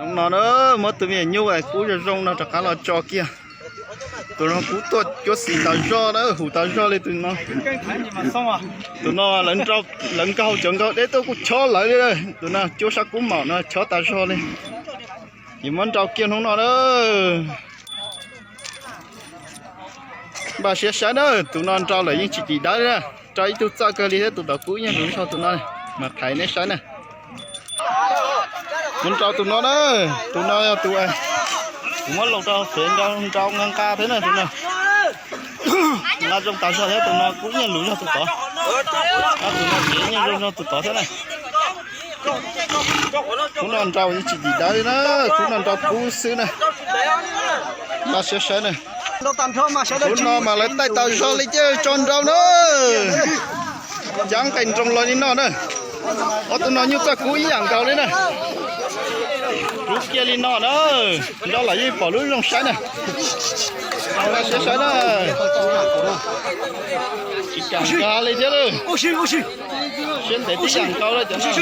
Hnub no na, muab tus me nyuam nyuj es kub zoo zoo no rov qab los tso kiag. Tus no kub tuaj cuab xis tas zog na, huv tas zog li tus no. Tus no lawv nkaug cov nkaug deb tuaj kuj chob lawv li. Tus no cuab sab kub maum no chob tas zog li. Ces muab nrau kiag hnub no na. Npaj siab saib na, tus no nrau lawm yeej tsis dim dawb li na. Rau ib tug txawj kawg li thiab, tus tod kub ib nyuag luv zog tus no. Mas thaiv neb saib na. Kuv nrau tus no na, tus no yog tus kuv muab laus rau fev nrau nqa nqa thiab na tus no. Nqa zoo tas zog thiab, tus no kub ib nyuag luv zog tus tod. Tus no ces ib nyuag zoo zog tus tod thiab na. Kub no nrau yeej tsis dim dawb li na, kub no nrau kub xwb na. Npaj siab saib na. Kub no mas lawv taij tas zog li ces tso nrau na. Cab nqes nroos los li no na. Ob tug no nyuj txoj kub ib yam nkaus li na. Kub kiag li no na. Nrau los yeej pom lub zoo saib na. Npaj siab saib na. Tsis kam nkag li thiab lawm. Siab ntev tib yam nkaus lawm cov no.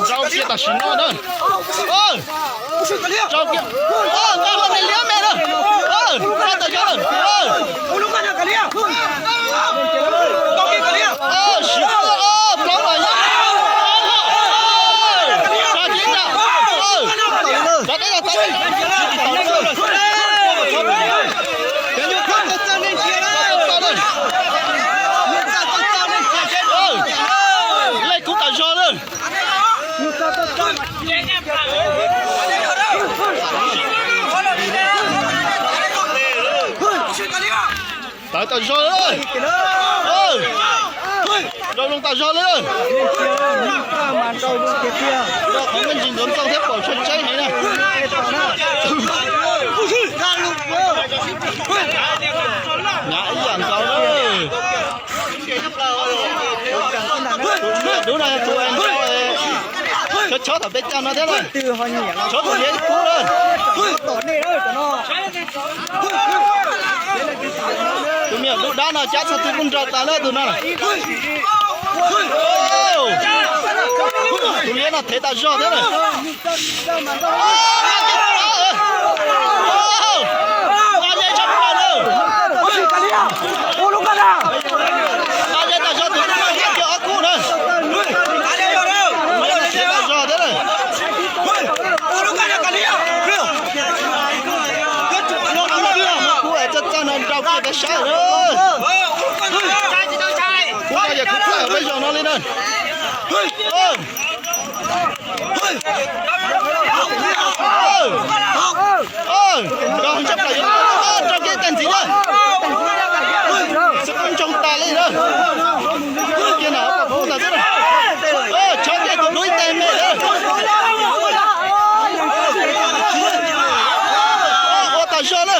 Nrau kiag tam sim no na. Nrau kiag. Nrau kiag liab me na. Nrau tas zog na. Siv plaub mas yog. Tso deb na. Tso deb na. Lej kub tas zog na. Tawv tas zog li. Nrau zoo tas zog li. Nrau qhov me ntsis ntxoov ntxoo thiab pom tshua tseeb heev na. Nyav ib yam nkaus na. Tus dub no yog tus nrau, chob chob tom peb caug no thiab na. Chob tus liab ib kub na. Tus me nyuam dub dab no cab txog twg kuj nrau tas na tus no. Tus liab no thev tas zog thiab na. Ob kub na. Thev tas zog thiab na. Kub es txaj txaj no nrau kiag peb saib na. Kub no yog kub txaj peb zaug no li na. Nrau kiag tag ntxiv na. Xwb ntsoog tas li na. Kiag na, kub tas xwb na. Chob kiag tus dub ib teg me na. Ua tas zog na.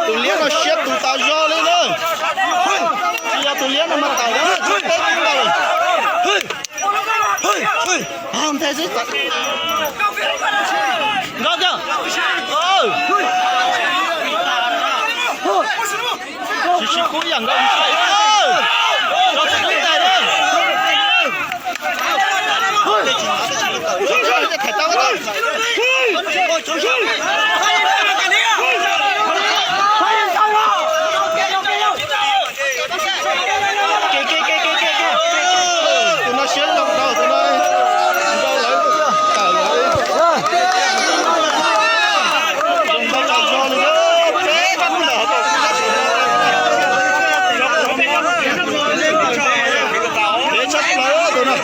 Tus liab no siab tus tas zog li na. Tsis yog tus liab no mas tawm na, tsis teb tsis tawm. Nrau kiag. Tsis sib kub yam nkaus. Nrau tsis dub tais na. Tus no siab zoo dhau, tus no nrau lawv tawm lawv. Zoo nkauj tas zog li, peb kub ntawm hauv paus kub tab sis no. Peb tshaj plaws tus no.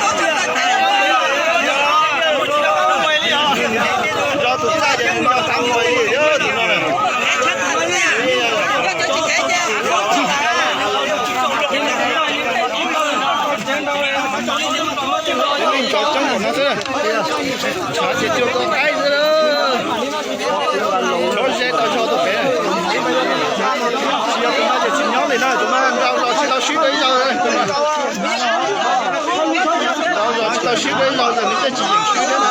Nrau tus txaj ces nrau tag npaum li tus no na. Nrau coob npaum no xwb, tshav ces cuag tau qaib xwb. Tshav ze tau zog tus pem. Tsis yog tus no ces tsis nyob li na, tus no nrau zog tsis tau swb rau ib zaug. Nrau zog tsis tau swb rau ib zaug, nws thiaj tsis yeem swb thiab na.